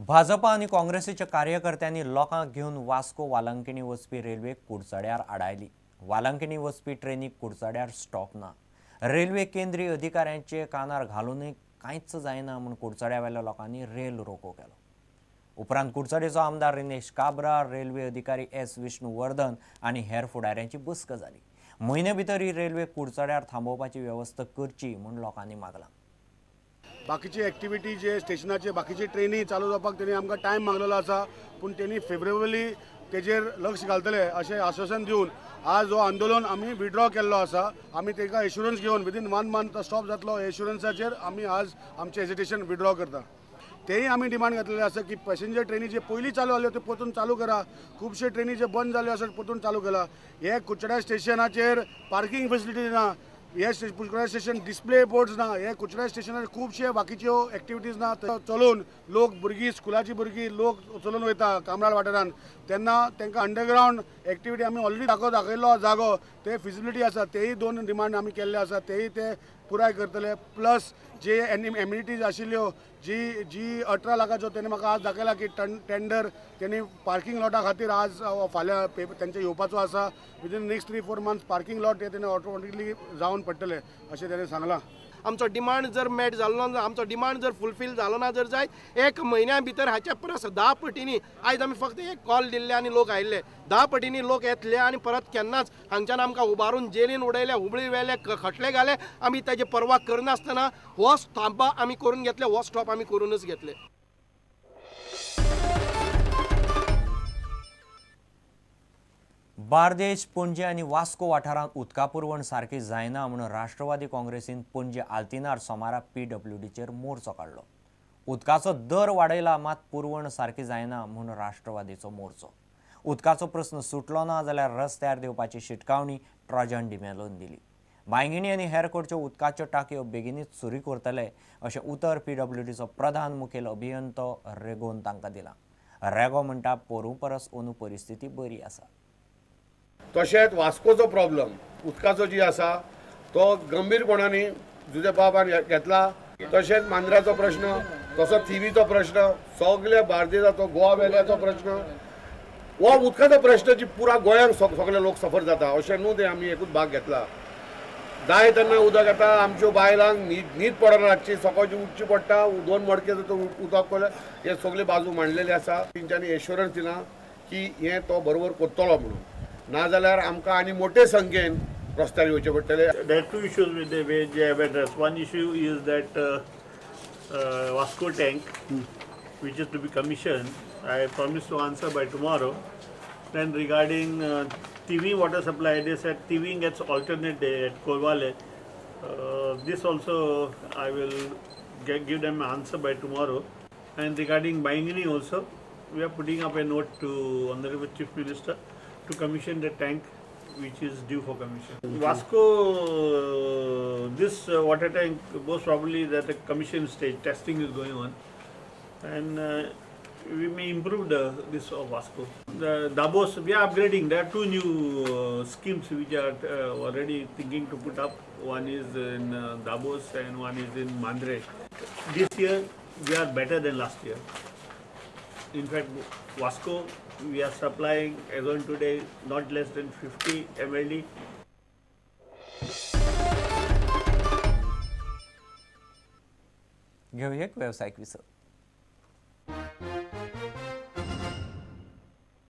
भाजपा आनी काँग्रेसीच्या कार्यकर्त्यांनी लोकांक घेवन वास्को वालंकिणी वचपी रेल्वे कुडचड्यार आडायली. वालंकिणी वचपी ट्रेनीक कुडचड्यार स्टॉप ना. रेल्वे केंद्रीय अधिकाऱ्यांचे कानार घालूनय कांयच जायना म्हूण कुडचड्यावेल्या लोकांनी रेल रोको केलो. उपरांत कुडचडेचो आमदार रिनेश काब्रा, रेल्वे अधिकारी एस विष्णुवर्धन आनी हेर फुडाऱ्यांची बसका जाली. म्हयने भितर ही रेल्वे कुडचड्यार थांबोवपाची वेवस्था करची म्हूण लोकांनी मागलां. बाकीची एक्टिविटी जे स्टेशनाचे बाकीची ट्रेनी चालू जावपाक तेणी आमकां टायम मागलेलो आसा, पूण तेणी फेवरेबली तेजेर लक्ष घालतले अशें आश्वासन दिवन आज हो आंदोलन आमी विड्रॉ केल्लो आसा. आमी तांकां एश्युरन्स घेवन विदीन 1 मंथ स्टॉप जातलो एश्युरन्साचेर आमी आज आमचें हेजिटेशन विड्रॉ करता. तेय आमी डिमांड घातलेले आसा की पॅसेंजर ट्रेनी जे पयलीं चालू जाल्यो त्यो परतून चालू करा, खुबशे ट्रेनी जे बंद जाल्यो आसात परतून चालू केला. हे कुडचड्या स्टेशनाचेर पार्किंग फेसिलिटी ना, हे कुडचड्या स्टेशन डिस्प्ले बोर्ड्स ना, हे कुडचड्या स्टेशनार खुबशे बाकीच्यो एक्टिविटीज ना. चलोवन लोक भुरगीं स्कुलाची भुरगीं लोक चलोवन वयता कामराळ वाठारान, तेन्ना तांकां अंडरग्रावंड एक्टिविटी आमी ऑलरेडी दाखयल्लो जागो ते फिजिबिलिटी आसा, तेय 2 डिमांड आमी केल्ले आसा, तेय ते पुराय करतले. प्लस जे एम्युनिटीज आशिल्ल्यो जी जी 18 लाखाचो तेणी म्हाका आज दाखयला की टेंडर तेणी पार्किंग लॉटा खातीर आज फाल्यां तेंचे येवपाचो आसा. Within next 3-4 months parking lot हे तेणे ऑटोमॅटिकली जावन पडटले अशें तेणें सांगलां. आमचो डिमांड जर मॅट जालो ना, आमचो डिमांड जर फुलफील जालो ना जर जायत एक म्हयन्या भितर हाच्या परस 10 पटींनी आयज आमी फक्त एक कॉल दिल्ले आनी लोक आयिल्ले, 10 पटींनी लोक येतले आनी परत केन्नाच हांगच्यान आमकां उबारून जेलीन उडयले, हुबळी व्हेले, खटले घाले. आमी ताची पर्वा करनासतना हो थांबा आमी करून घेतले, हो स्टॉप आमी करूनच घेतले. बार्देश, पणजे आनी वास्को वाठारांत उदका पुरवण सारकी जायना म्हूण राष्ट्रवादी काँग्रेसीन पणजे आल्तिनार सोमारा पीडब्ल्यूडीचेर मोर्चो काडलो. उदकाचो दर वाडयला मात पुरवण सारकी जायना म्हूण राष्ट्रवादीचो मोर्चो. उदकाचो प्रस्न सुटलो ना जाल्यार रस्त्यार देवपाची शिटकावणी ट्रोजन डिमेलोन दिली. बांयगिणी आनी हेर कडच्यो उदकाच्यो टाकयो बेगिनूच सुरू करतले अशें उतर पीडब्ल्यूडीचो प्रधान मुखेल अभियंतो रेगोन तांकां दिलां. रेगो म्हणटा पोरूं परस अंदू परिस्थिती बरी आसा. तशेंच वास्कोचो प्रॉब्लम उदकाचो जी आसा तो गंभीरपणाने जुजे बाबान घेतला. तशेंच मांद्र्याचो प्रश्न, तसो थिवीचो प्रश्न, सगळे बार्देजाचो गोवा वेल्याचो प्रश्न, हो उदकाचो प्रश्न जी पुरा गोंयांत सगळे लोक सफर जाता अशें न्हू, ते आमी एकूच भाग घेतला. जाय तेन्ना उदक येता, आमच्यो बायलांक न्हीद पडना, रातची सकाळची उठची पडटा, 2 मडके उदक हे सगळे बाजू मांडलेले आसा. तेंच्यांनी एश्युरन्स दिला की हें तो बरोबर करतलो म्हणून, नाजाल्यार आमकां आनी मोठे संख्येन रस्त्यार येवचे पडटले. There are 2 issues with the way they have addressed. One issue is that Vasco tank, which is to be commissioned, I promise to answer by tomorrow. Then regarding TV water supply, they said TV gets alternate day at Korwale. This also I will give them an answer by tomorrow. And regarding Baingini also, we are putting up a note to Honorable Chief Minister to commission the tank which is due for commission. Vasco, this water tank most probably is at the commission stage, testing is going on, and we may improve this of Vasco. The Dabos, we are upgrading. There are 2 new schemes which are already thinking to put up. One is in Dabos and one is in Mandre. This year we are better than last year. In fact, Vasco, we are supplying as on today not less than 50 MLD. घेऊया एक व्यावसायिक विसव.